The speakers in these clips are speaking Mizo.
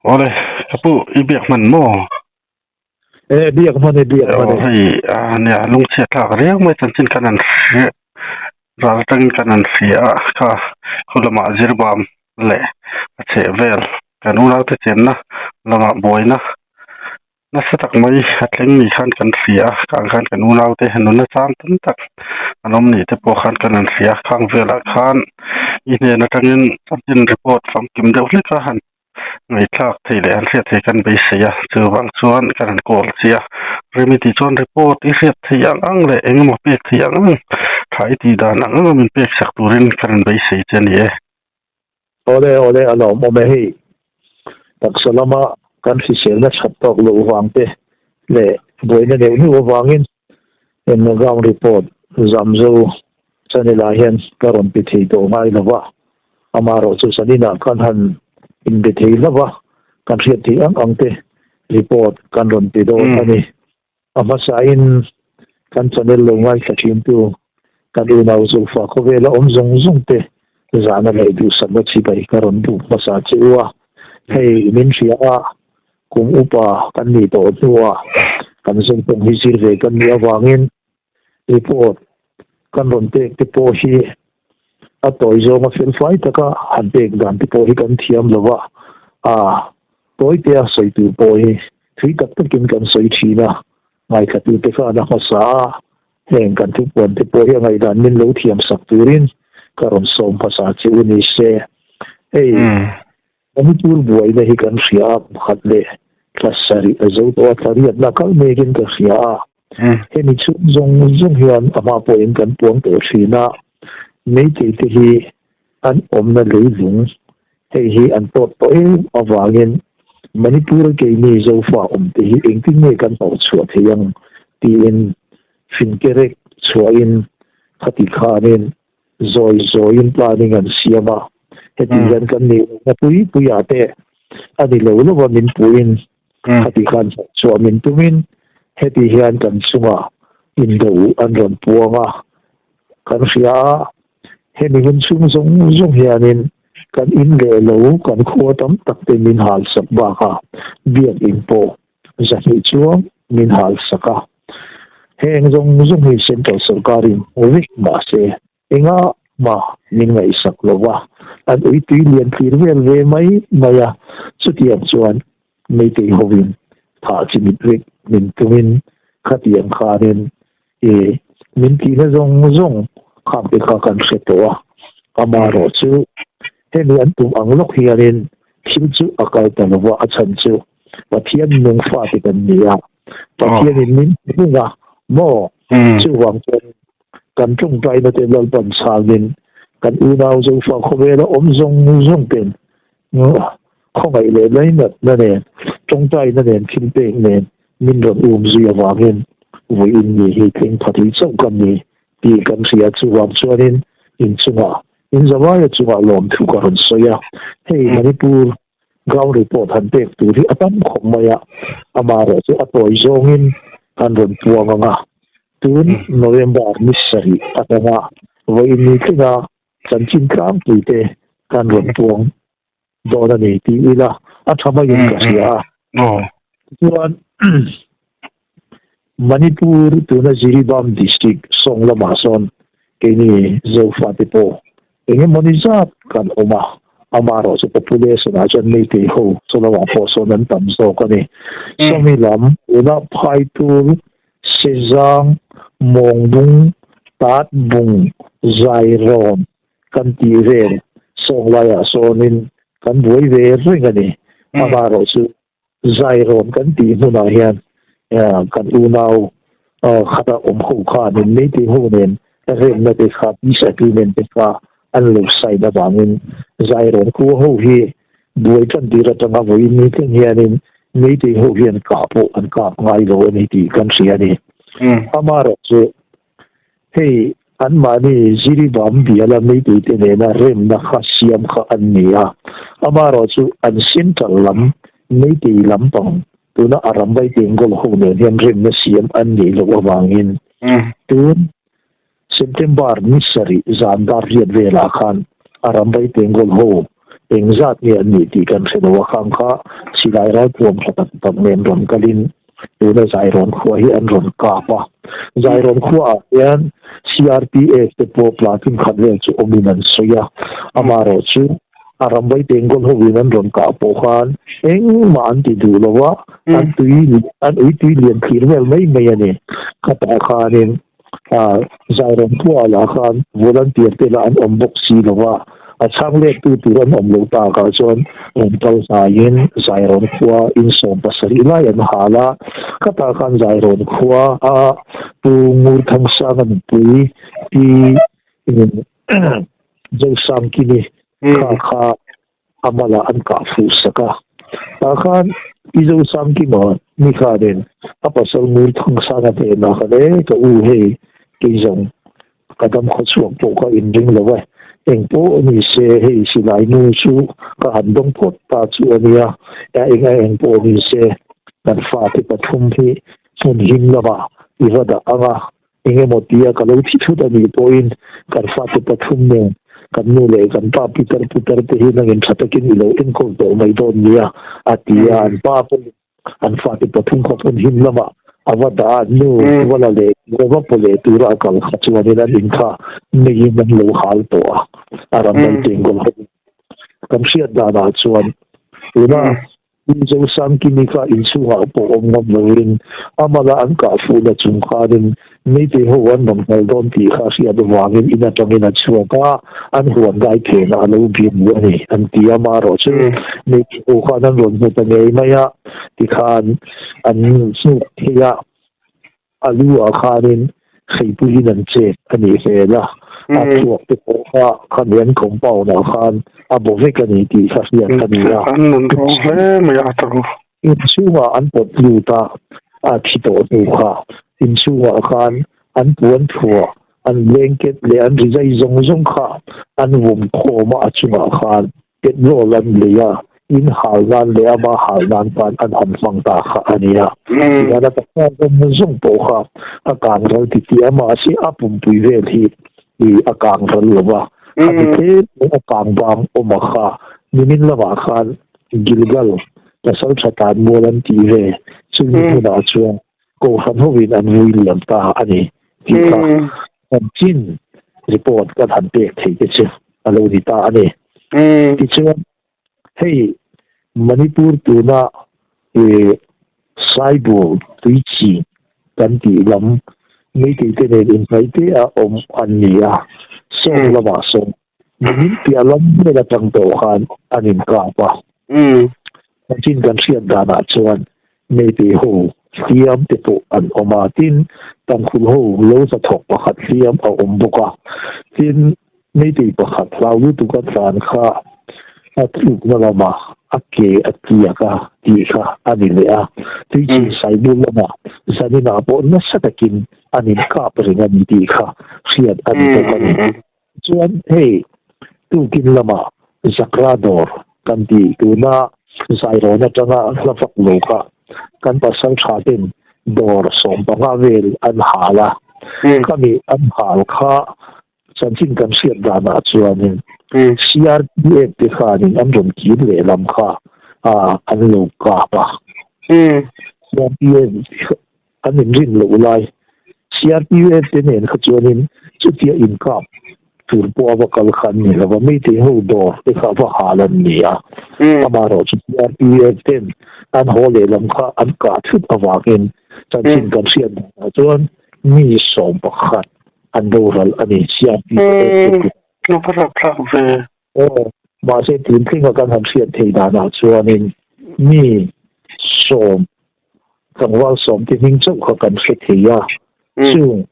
Awle, ka pu i biak hman maw? E biak hman e biak hman e. Hei a nia lungchhiat thlak riau mai chanchin kan han hria ral atangin kan han hria a kha khu lamah zirbam leh a chheh vel kan unaute chenna lamah buaina Nasa tak mai a thleng ni khan kan hria a, khang khan kan unaute nunna chang tam tak an awm nih te pawh khan kan han hria a, khang velah khan i hnen atangin chanchin report famkim deuh hlek a han ngaihthlak thei leh han hriat thei kan beisei a, chuvang chuan kan han call che a, remi tih chuan report i hriat theih ang ang leh eng emaw pek theih ang ang tha i tih dan ang ang a min pek sak turin kan han beisei che a ni e. Awle awle a lawmawm e hei. Taksa lama kan hriselna that tawk loh vang te leh buaina neuh neuh avangin Ennaground report Zamzo channel ah hian ka rawn pe thei tawh ngai lo va, amaherawhchu zaninah kan han inbe thei hlauh a, kan hriat theih ang ang te report kan rawn pe dawn a ni. A hmasain kan channel lo ngaithla thintu kan unau Zulfa khawvela awm zawng zawng te zahna leh duhsakna chibai ka rawn buk hmasa che u a. Hei min hria a, kum upa kan nih tawh hnuah kan zawng hi zir ve kan nih avangin report kan rawn pek te pawh hi a tawi zawnga felfai taka han pek dan te pawh hi kan thiam lo va, a tawi tea sawi tur pawh hi thui tak takin kan sawi thin a, ngaithla te khan a hmasa a, heng kan thupuan te pawh hi a ngaihdan min lo thiam sak turin ka rawn sawm hmasa che u ni se. Hei Manipur buaina hi kan hria a, pakhat leh thla sarih a zo tawh a, thla riatna kal mekin ka hria a. Hemi chhung zawng zawng hian a hma pawhin kan puang tawh thin a, Meitei te hi an awmna leilung hei hi an tawt tawh em avangin Manipur-a keini Zofa awm te hi engtin nge kan hnawh chhuah thei ang tiin finkerek chhuahin khati khanin zawi zawiin planning an siam a, heti hian kan nih lohna pui puiah te a ni lo lova min puhin khati khan chhuah min tumin heti hian kan chungah indo an rawn puang a, kan hria a, hemi hun chhung zawng zawng hianin kan in leh lo kan khua tam tak te min hal sak bakah biakinn pawh zahnih chuang min hal sak a. Heng zawng zawng hi Central sawrkarin hmu vek mah se enga mah min ngaihsak lo va, an ui tui lian thlir vel ve mai mai a, chutiang chuan Meitei hovin thah chi mit vek min tumin khatiang khanin i min tihna zawng zawng khang te kha kan hre tawh a, amaherawhchu hemi an tum ang lawk hianin thil chu a kal ta lo va, a chhan chu Pathian nung fate kan ni a, Pathianin min hmung a maw? Chuvang chuan kan tawngtaina te Lalpan chhangin kan unau Zofa khawvela awm zawng zawng ten khawngaih leh lainatna nen tawngtaina nen thil pek nen min rawn um zui avangin vawiin ni hi thleng pha thei chauh kan ni tih kan hria. Chuvang chuanin inchungah inzavaia chungah lawmthu ka rawn sawi a, hei Manipur Ground report han pek tur hi a tam khawp mai a, amaherawhchu a tawi zawngin kan rawn puang ang a. Tun November ni sarih atanga vawiin ni tlinga chanchin tlangpui te kan rawn puang dawn a ni tih ila a tha maiin ka hria a. Tichuan Manipur tuna Jiribam district sawng lamah sawn keini Zofate pawh eng emawni zat kan awm a, amaherawh chu population ah chuan Meitei ho chu lamah pawh sawn an tam zawk a ni. Sawmi lam tuna Phaitul, Sezang, Mawngbung, Tatbung, Zairawn kan tih vel sawng laiah sawnin kan buai ve reng a ni. Amaherawh chu Zairawn kan tih hmunah hian kan unau khata awm ho khanin Meitei ho nen remna te kha peace agreement te kha an lo sign avangin Zairawn khua ho hi buai tan tir atanga vawiin ni thleng hianin Meitei ho hian kah pawh an kap ngai lo a ni tih kan hria a ni. Amaherawhchu Hei anmahni Jiribam biala meiteite nena remna kha siam kha an ni a, amaherawhchu an central lam meitei lampang tuna Arambai Tengol ho nen hian remna siam an nih loh avangin tun September ni sarih zan dar riat velah khan Arambai Tengol ho engzat nge an nih tih kan hre lo a, khang kha. Silai ralthuam tha tak tak nen rawn kalin tuna Zairawn khua hi an rawn kap a. Zairawn khuaah hian CRPF te pawh platoon khat vel chu awmin an sawi a. Amaherawhchu a ram vai Bengal hovin an rawn kah pawh khan engmah an ti duh lo a, an tui an ui tui lian thlir vel mai mai a ni. Khatah khanin Zairawn khuaah lah khan volunteer te lah an awm bawk si lo va, a chhang lettu tur an awm loh takah chuan rawn kal hnaiin Zairawn khua insawm pasarih lai an hal a. Khatah khan Zairawn khua a Pu Ngurthangsanga nupui Pi Zosangkimi kha kha a malah an kah fuh sak a. Tah khan Pi Zosangkima ni khanin a pasal Ngurthangsanga hnenah khan e ka u hei kei zawng ka dam khaw chhuak pawh ka inring lo e, eng pawh ni se hei silai nu chu ka han dawng phawt ta chu a nia, eng a eng pawh ni se kan fate pathum hi hmun him lamah i va dah ang a, Eng emaw tia ka lo thi thut a nih pawhin kan fate pathum nen kan nu leh kan pa pitar putar te hi nangin tha takin i lo enkawl tawh mai dawn nia a ti a, an pa pawhin an fate pathum kha hmun him lamah a va dah a, nu va la leh tura va paw leh tura a kal kha chuanin an in kha meiin an lo hal tawh a, a ram dal tengkawl ho kan hriat danah chuan tuna Zosangkimi kha inchhungah pawh awm ngam loin a mala an kah fuhna chung khanin Meitei ho an rawn nghal dawn tih kha hriat avangin in atangin a chhuak a, an huan dai phenah a lo bim duh a ni an ti a, amaherawh chu Meitei ho khan an rawn hmu ta ngei mai a, tikhan an hnuk thei a. A lu ah khanin hreipuiin an chet a nih hmel a, a thluak te pawh kha khami an compound ah khan a baw vek a ni tih kha hriat a ni a. An nun rawng hle mai a tawh. Inchhungah an pawt lut a, a thi tawh hnu kha inchhungah khan an puan thuah an blanket leh an rizai zawng zawng kha an vawm khawm a, a chungah khan Petrol an lei a, in hal nan leh ama hal nan khan an han hmang ta kha a nia. Tihian a taksa zawng zawng pawh kha a kang ral ti tih a, mahse a pumpui vel hi i a kang ral lo va, a ti tlem mai a kang bang awm a kha. Nimin lamah khan Gilgal pasal tha tan mual an tih ve chumi hmunah chuan Kohhran hovin an vui liam ta a ni tih kha kan chin report kan han pek theih te chu a lo ni ta a ni. Tichuan hei Manipur tuna ih Saibur tuichhin kan tih lam Meitei te nen inhnaih te a awm an ni a, sawm lamah sawm nimin piah lam vel atang tawh khan an inkap a. Chanchin kan hriat danah chuan Meitei ho hliam te pawh an awm a, tin Tangkhul ho lo hnathawk pakhat hliam a awm bawk a, tin Meitei pakhat hlau lutuk a tlan kha a tlukna lamah a ke a tliak a tih kha a ni leh a, Tuichhin Saibul lamah zaninah pawh nasa takin an inkap reng a ni tih kha hriat a ni bawk a ni. Chuan hei tukin lamah Zakra dawr kan tih tuna Zairawn atanga hla vak lo kha kan pasal tha ten dawr 15 vel an hal a, khami an hal kha chanchin kan hriat danah chuanin CRPF te khanin an rawn kir lehlam kha an lo kap a. CRPF An inrin loh lai CRPF te nen kha chuanin chutia inkap tur pawh a va kal kha an ni lo va, Meitei ho dawr te kha a va hal an ni a, amaherawh chu CRPF ten an haw lehlam kha an kah thut avangin chanchin kan hriat danah chuan mi 11 an boral a ni CRPF te kut. Lo va rapthlak ve. Aw, mahse tun tlinga kan han hriat theih danah chuanin mi sawm Tlangval sawmte hming chauh kha kan hre thei a, chung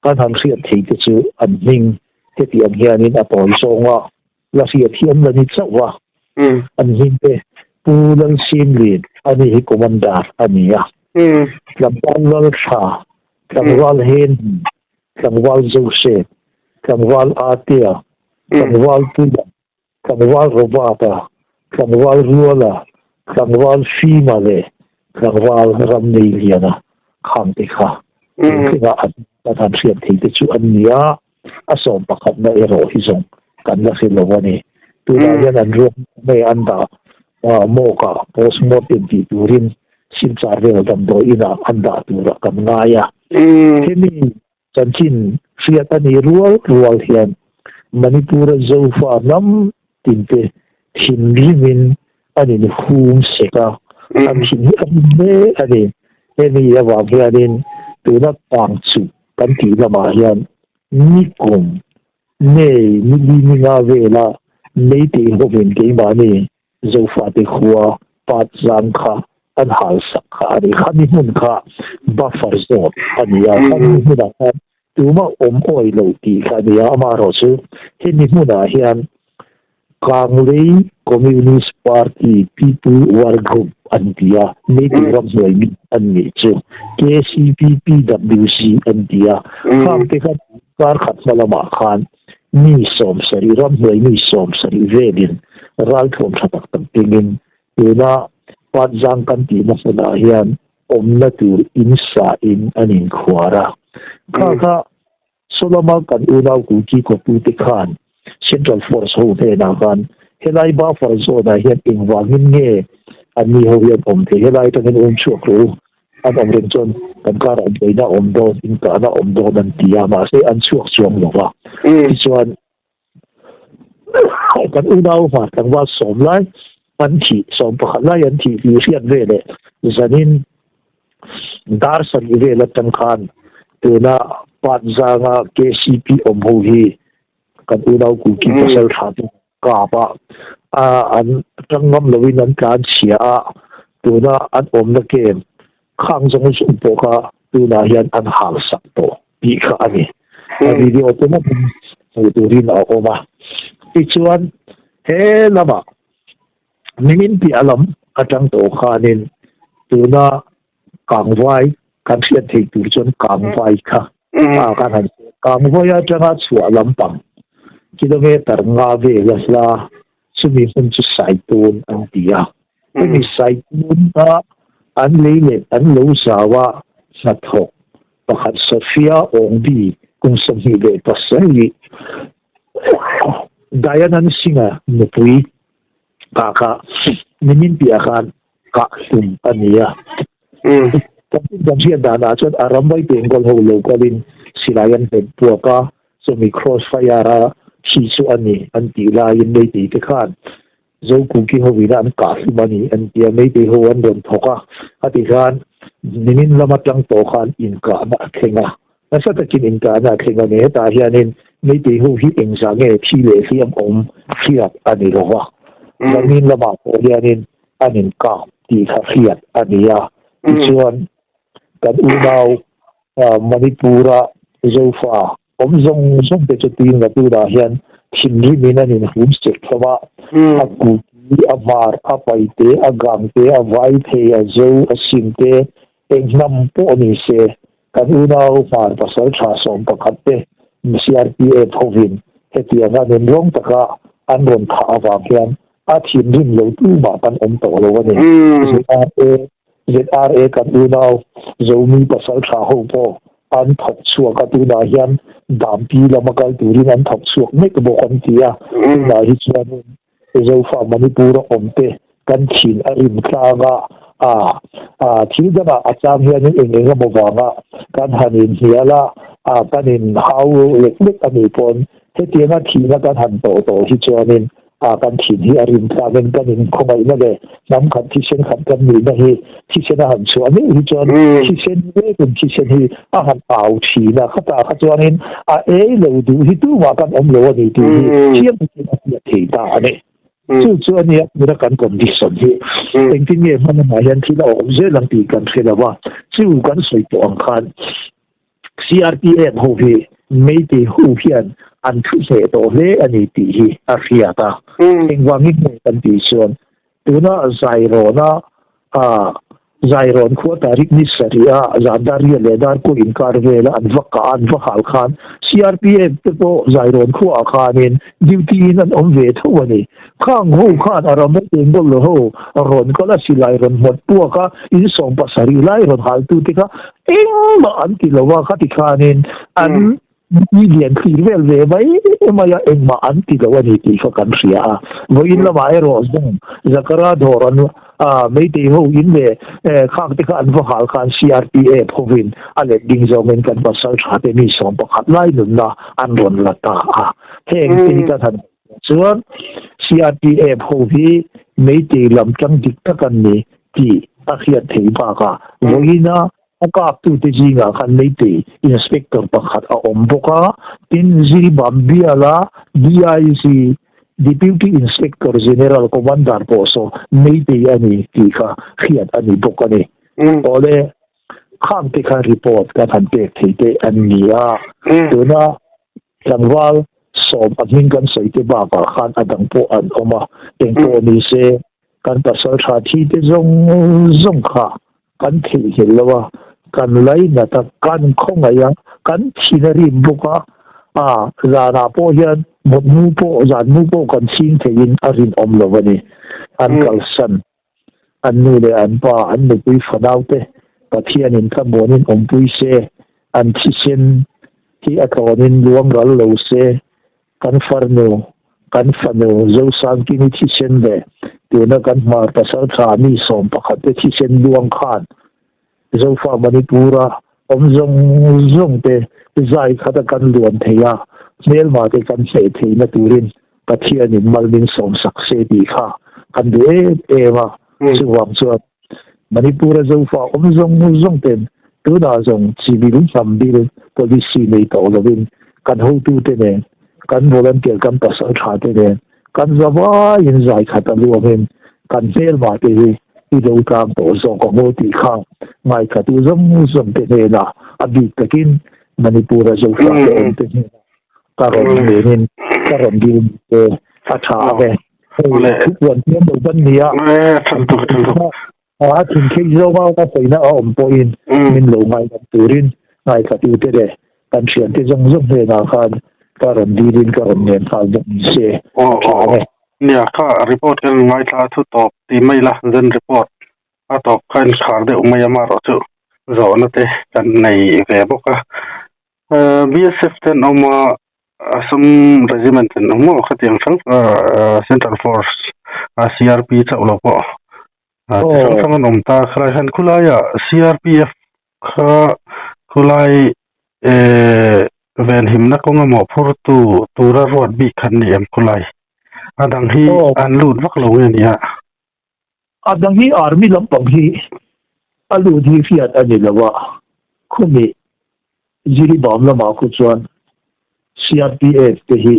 kan han hriat thei te chu an hming te tih ang hianin a tawi zawng a, la hriat hi an la ni chauh va, an hming te Pu Lalsimlin a ni hi Commander a ni a, Tlangval Lalthla, Tlangval Henry, Tlangval Joseph, Tlangval Atea, Tlangval Puia, Tlangval Robert-a, Tlangval Ruala, Tlangval Fima leh Tlangval Ramneiliana khangte kha thlengah an kan han hriat thei te chu an ni a, a sawm pakhatna erawh hi zawng kan la hre lo a ni. Tunah hian an ruang nge an dah? Mawka postmortem tih turin Silchar vel damdawi inah an dah turah kan ngai a. Hemi chanchin hriat a nih rual rual hian Manipur-a Zofa hnam tinte thinrimin an inhum sek a, an thin hi a rim hle a ni. Hemi avang hianin tuna Pangchuh kan tih lamah hian nikum May ni li ni nga vela Meitei hovin keimahni Zofate khua pat zang kha an hal sak kha a ni. Khami hmun kha buffer zone a ni a, khami hmunah khan tumah awm awi lo tih kha a ni a, amaherawhchu hemi hmunah hian Kanglei Communist Party People War Group an ti a, Meitei ramhnuai mi an nih chu KCPPWC an ti a, khang te kha kar khat hma lamah khan mi 70 ramhnuai mi 70 velin ralthuam tha tak tak kengin tuna Patzang kan tihna hmunah hian awmna tur in sa in an inkhuar a, kha kha Solama kan unau Kuki khawpute khan Central Force ho hnenah khan helai buffer zone ah hian engvangin nge anni ho hian awm thei, helai atangin um chhuak rawh u, an awm reng chuan kan karah buaina a awm dawn, inkahna a awm dawn an ti a, mahse an chhuak chuang lo va. Tichuan kan unau hmar tlangval 10 lai an thih, 11 lai an thih tih hriat veleh zanin Dar 7 vel atang khan tuna Patzanga KCP awm ho hi kan unau Kuki pasal tha te kap a, an tang ngam loin an tlan chhia a, tuna an awmna camp khang zawng zawng pawh kha tunah hian an hal sak tawh tih kha a ni. A video te mawkin hmuh turin a awm a. Tichuan he lamah Nimin piah lam atang tawh khanin tuna kangvai kan hriat theih tur chuan kangvai kha a kan han sawi. Kangvai atanga chhuah lampang kilometer nga vel a hla chumi hmun chu Saitun an ti a. Hemi Saitun a an lei leh an lo zau a hnathawk pakhat Sophia Awngbi kum 27 Dayanand Singh-a nupui kah kha nimin piah khan kah hlum a ni a. Kan kan hriat danah chuan a ram vai Bengal ho lo kalin silai an hmet puak a, chumi cross fire a thi chu a ni an tih laiin Meitei te khan Zokuki ho ina an kah hlum a ni an ti a, Meitei ho an rawn thawk a, a ti khan nimin lam atang tawh khan inkahna a thleng a. Nasa takin inkahna a thleng a ni. Hetah hianin Meitei ho hi engzah nge thi leh hliam awm hriat a ni lo va, zanin lamah pawh hianin an inkap tih kha hriat a ni a. Tichuan, kan unau Manipur-a Zofa awm zawng zawng te chu tuin la tunah hian thinrimin an inhum sek hlawm a, a kuki, a hmar, a paite, a gangte, a vaithei, a zo, a simte, eng hnam pawh ni se Kan unau hmar pasal tha 11 te CRPF hovin hetianga nunrawng taka an rawn thah avang hian a thinrim lo tumah kan awm tawh lo a ni. ZRA ZRA kan unau Zomi pasal tha ho pawh an thawk chhuak a, tunah hian Dampi lama kal turin an thawk chhuak mek bawk an ti a, tunah hi chuanin Zofa Manipur a awm te kan thin a rim tlang a, a a thil dangah a chang hianin eng eng emaw vanga kan han inhnial a, a kan in hau lek lek a nih pawn hetianga thihna kan han tawh tawh hi chuanin a kan thin hi a rim tlangin kan in khawngaihna leh hnam khat thisen khat kan nihna hi thisen a han chhuah meuh hi chuan thisen vekin thisen hi a han au thin a, khatah kha chuanin a ei lo duh hi tumah kan awm lo a ni tih hi chiang takin a hriat thei ta a ni. Chu chu a nia tuna kan condition hi engtin nge hman lamah hian thil a awm zel ang tih kan hre lo va, chu kan sawi tawh ang khan CRPF ho hi Meitei ho hian an thu hneh tawh hle a ni tih hi a hriat a, engvangin nge kan tih chuan Tuna Zairawna a Zairawn khua Tarik ni sarih a Zandaria leh Darkaw inkar vela an va kah a, an va hal khan CRPF te pawh Zairawn khuaah khanin duty in an awm ve tho a ni. Khang ho khan a ram Bengal ho rawn kal a silai rawn hmawt puak a, in 70 lai rawn haltu te kha engmah an ti lo a, khati khanin an. Mi lian thlir vel ve mai mai a, engmah an ti lo a ni tih kha kan hria a. Vawiin lamah erawh zawng Zakara dawr an Meitei ho in leh khak te kha an va hal khan CRPF hovin a let ding zawngin kan pasal tha te mi 11 lai nunna an rawn la ta a. Heng te hi kan han chuan CRPF ho hi Meitei lam tang dik tak an ni tih a hriat theih bakah vawiina A kaptute zingah khan Meitei Inspector pakhat a awm bawk a, tin Jiribam biala DIG, Deputy Inspector General Commander pawh saw Meitei a ni tih kha hriat a ni bawk a ni. Awle, khangte kha report kan han pek thei te an ni a, tuna tlangval sawm a hming kan sawi te bakah khan a dang pawh an awm a, engpawh ni se kan pasal tha thi te zawng zawng kha kan theihnghilh lo a, kan lainat a, kan khawngaih a, kan thin a rim bawk a, a zanah pawh hian mut mu pawh zan mu pawh kan chhing theihin a rinawm lo a ni. An kalsan an nu leh an pa, an nupui fanau te Pathianin tlamuanin awmpui se, an thisen hi a tlawnin luang ral lo se, Kan farnu, kan fanu Zosangkimi thisen leh tuna kan hmar pasal tha mi 11 te thisen luang khan Zofa Manipura awm zawng zawng te zai khata kan luan thei a, hmelma te kan hneh theihna turin Pathianin mal min sawmsak se tih kha kan duh em em a, chuvang chuan Manipura Zofa awm zawng zawng ten tunah zawng chibil hnam bil policy nei tawh lovin kan hotute nen, kan volunteer kan pasal tha te nen kan zavaiin zai khat a luangin kan hmelma te hi i lo tlang tawh zawk ang aw tih kha ngaithla tu zawng zawng te hnenah a bik takin Manipura Zofa te awm te hnenah ka rawn ngenin ka rawn dil te a tha ang e. Hei thu puan thiam lo kan ni a. A thinkhei zawnga ka sawina a awm pawhin min lo ngaidam turin ngaithlatute leh kan thiante zawng zawng hnenah khan ka rawn dilin ka rawn ngen nghal bawk ni se a tha ang e. Nia, kha report kan ngaithla thu tawp ti mai la, zen report a tawp kha inkhar deuh mai a, amaherawh chu zawhna te kan nei ve bawk a. BSF te an awm a, Assam Regiment an awm maw khatiang hrang Central Force CRP chauh lo pawh chi hrang hrang an awm ta khalai hian khulaiah CRPF kha khulai venhimna kawnga mawhphurtu tura ruat bik khan ni em khulai a dang hi an lut vak lo nge nia. A dang hi Army lampang hi a lut hi hriat a ni lo a, khumi Jiribam lamah khu chuan CRPF te hi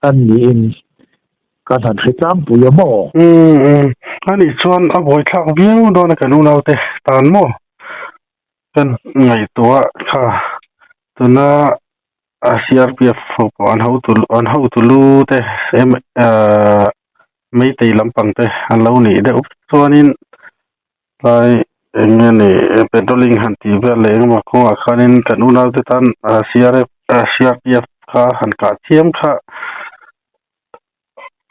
an niin kan han hre tlangpui a maw? Umm anih chuan a buaithlak viau dawn a kan unaute tan maw? Kan ngaihtuah kha tuna CRPF ho pawh an hotu an hotu lu te Meitei lampang te an lo nih deuh chuanin tlai eng nge ni patrolling han tih vel leh engemaw kawngah khanin kan unaute tan CRF CRPF kha han kah chiam kha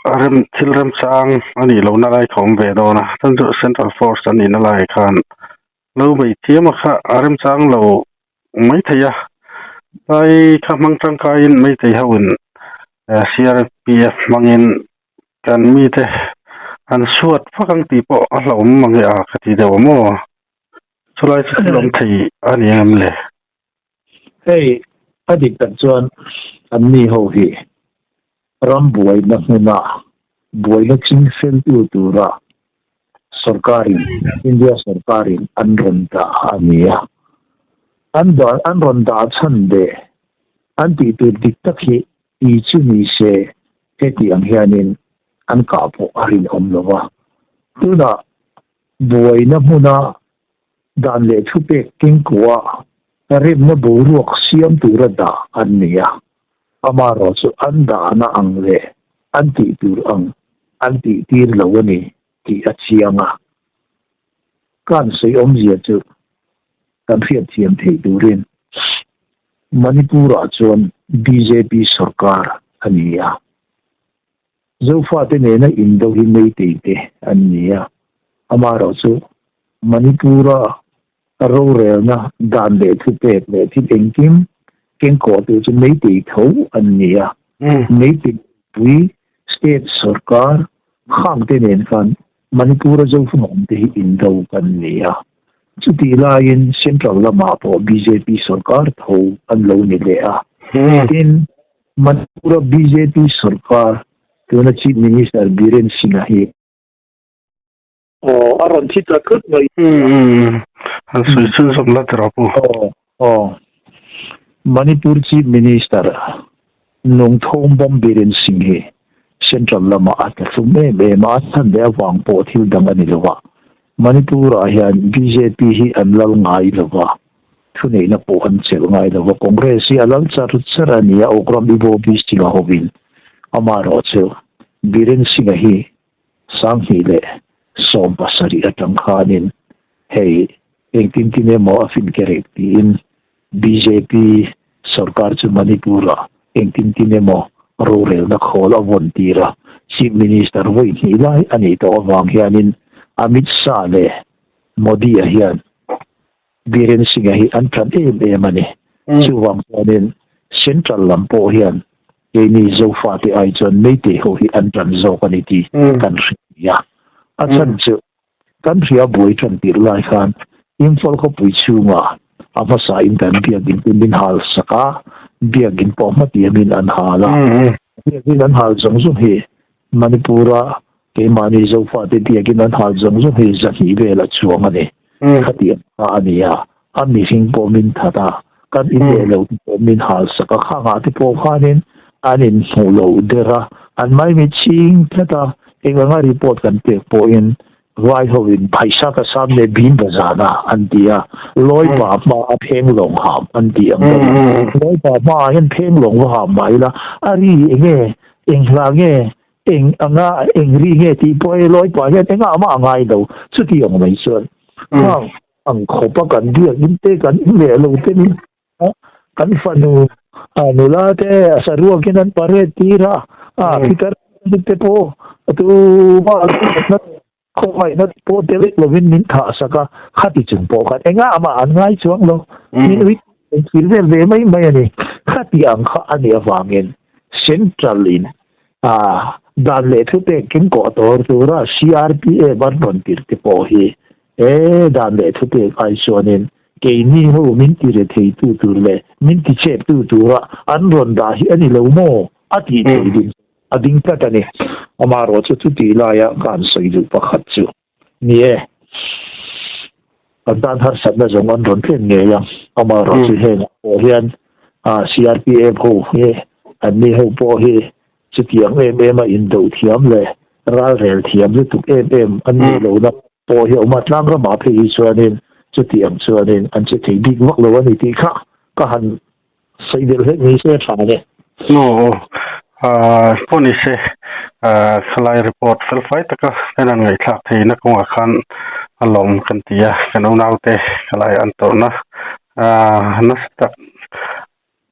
a rem thil remchang a nih lohna lai kha awm ve dawn a chuan chu central force a nihna laiah khan lo bei chiam a kha a remchang lo mai thei a tlai kha hmang tangkaiin meitei ho in CRPF hmangin kan mite an suat vak ang tih pawh a hlauhawm mange a ka ti deuh a maw chulai chu thil awm thei a ni ang em le? Hei a dik tak chuan an ni ho hi ram buaina hmuna buaina ching feltu tura sorkarin India sorkarin an rawn dah a ni a, an dah an rawn dah chhan leh an tih tur dik tak hi ti chu ni se heti ang hianin an kah pawh a rinawm lo va. Tunah buaina hmuna dan leh thupek kengkuah remna boruak siam tura dah an ni a, amaherawh chu an dahna ang leh an tih tur ang an tih tir lo a ni tih a chiang a. Kan sawi awmzia chu kan hriatthiam theih turin Manipur-ah chuan bjp sorkar a ni a. Zofate nena indo hi Meitei te an ni a. Amaherawh chu Manipur-a rorelna dan leh thupek leh thil engkim Kengkawhtu chu Meitei tho an ni a, Meitei pui state sorkar khangte nen khan Manipur-a Zofunawm te hi indo kan ni a. Chutih laiin Central lamah pawh bjp sorkar tho an lo ni leh a. Tin, Manipur-a bjp sorkar tuna Chief Minister Biren Singh-a hi, Aw, a rawn thi ta thut mai. Umm, an sawi chhunzawm la tiraw pu? Aw, aw. Manipur Chief Minister Nongthongbam Biren Singh hi Central lamah a tla thlum em em a, a chhan leh avang pawh thil dang a ni lo a. Manipur-ah hian bjp hi an lal ngai lo va, thuneihna pawh an chelh ngai lo va, Congress hi a lal char char a ni a, Okram Ibobi Singh-a hovin amaherawhchu Biren Singh-a hi 2017 atang khanin hei engtin tin emaw a fin kerek tiin bjp sorkar chu Manipur-ah engtin tin emaw rorelna khawl a vawn tir a, Chief Minister vawi hnih lai a nih tawh avang hianin Amit Shah leh Modi-a hian Biren Singh-a hi an tlan em em a ni. Chuvang chuanin Central lam pawh hian Keini Zofate ai chuan Meitei ho hi an tan zawk a ni tih kan hria. A chhan chu kan hria buai tan tirh lai khan Imphal khawpui chhungah a hmasa in kan biakinn te min hal sak a, biakinn pawh hmatiamin an hal a. Biakinn an hal zawng zawng hi Manipur-a keimahni Zofate biakinn an hal zawng zawng hi 200 vel a chuang a ni. Khatiang kha a ni a, a mihring pawh min that a, kan in leh lo te pawh min hal sak a, khangah te pawh khanin an inhmuh loh der a, an maimi chhing tlat a, eng anga report kan pek pawhin Vai hovin phaisa ka sam leh bim bazan a an ti a, lawi pa hma a pheng lawng ham an ti ang deuh a, lawi pa hma ah hian pheng lawng va ham mah ila a ri enge, eng hla nge, eng anga eng ri nge tih pawh hei lawi pa hian engah mah a ngai lo, chuti ang mai chuan khang ang khawpa kan biakin te kan in leh lo te ni kan fanu nula te a saruakin an parade tir a, a pitar te pawh tuma khawngaihna pawh tel lovin min thah sak a, khati chung pawh khan engah mah an ngai chuang lo, min ui thil vel ve mai mai a ni, khati ang kha a nih avangin Central in dan leh thupek kengkawh tawr tura CRPF an rawn tirh te pawh hi He dan leh thupek ai chuanin keini ho min ti retheitu tur leh min ti cheptu tura an rawn dah hi a ni lo maw? a tih theih ding a ding tlat a ni. Amaherawh chu chutih laia ka han sawi duh pakhat chu ni e, kan tan harsatna zawng an rawn thlen ngei ang. Amaherawh chu hengah pawh hian CRPF ho hi anni ho pawh hi Chutiang em em a indoh thiam leh ralrel thiam lutuk em em an nih lohna pawh hi a awm a, tlang ramah phei hi chuanin chutiang chuanin an che thei bik vak lo a ni tih kha ka han sawi belh hlek ni se tha le. Aw aw, pawh ni se khalai report fel fai taka kan han ngaihthlak theihna kawngah khan a lawm kan ti a, kan unaute khalai an tawrhna nasa tak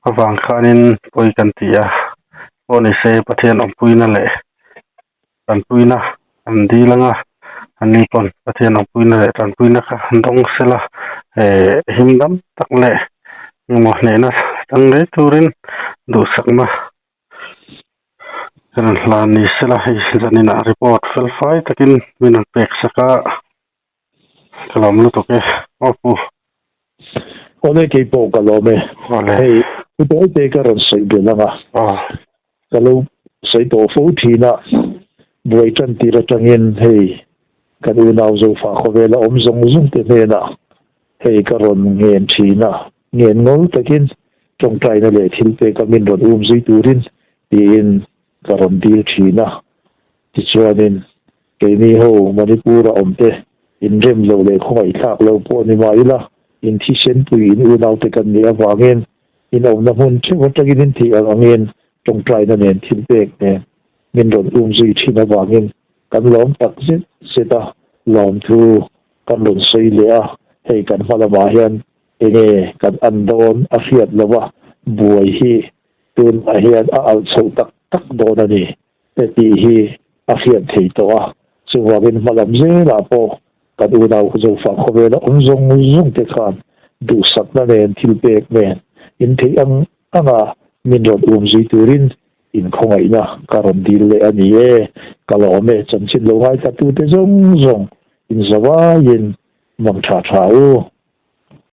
avang khanin pawi kan ti a, pawh ni se Pathian awmpuina leh tanpuina an dil anga anni pawn Pathian awmpuina leh tanpuina kha an dawng sela eh him dam tak leh engemaw hnehna chang ngei turin duhsakna kan rawn hlan ni sela hei zaninah report fel fai takin min rawn pek sak a. Ka lawm lutuk e, aw pu. Awle kei pawh ka lawm e. Awle. Hei pu Tawite ka rawn sawi belh ang a. Aw. Ka lo sawi tawh fo thin a, buai tan tir atangin hei kan unau Zofa khawvela awm zawng zawng te hnenah hei ka rawn ngen thin a, ngen ngawl takin tawngtaina leh thil peka min rawn um zui turin tiin ka rawn dil thin a. Tichuanin Keini ho Manipur-a awmte inrem lo leh khawngaihthlak lo pawh ni mah ila, in thisenpui in unaute kan nih avangin in awmna hmun theuh atangin in theih ang angin tawngtaina nen thil pek nen min rawn um zui thin avangin kan lawm tak zet zet a, lawmthu kan rawn sawi leh a, hei kan hma lamah hian enge kan an dawn a hriat lo a, buai hi tunah hian a alh chhoh tak tak dawn a ni. Te tih hi a hriat thei tawh a, chuvangin hmalam zelah pawh kan unau Zofa khawvela awm zawng zawng te khan duhsakna nen thil pek nen in theih ang anga min rawn umzui turin inkhawngaihna ka rawn dil leh a ni e. Ka lawm e, chanchin lo ngaithlatute zawng zawng inzawaiin mang tha tha u.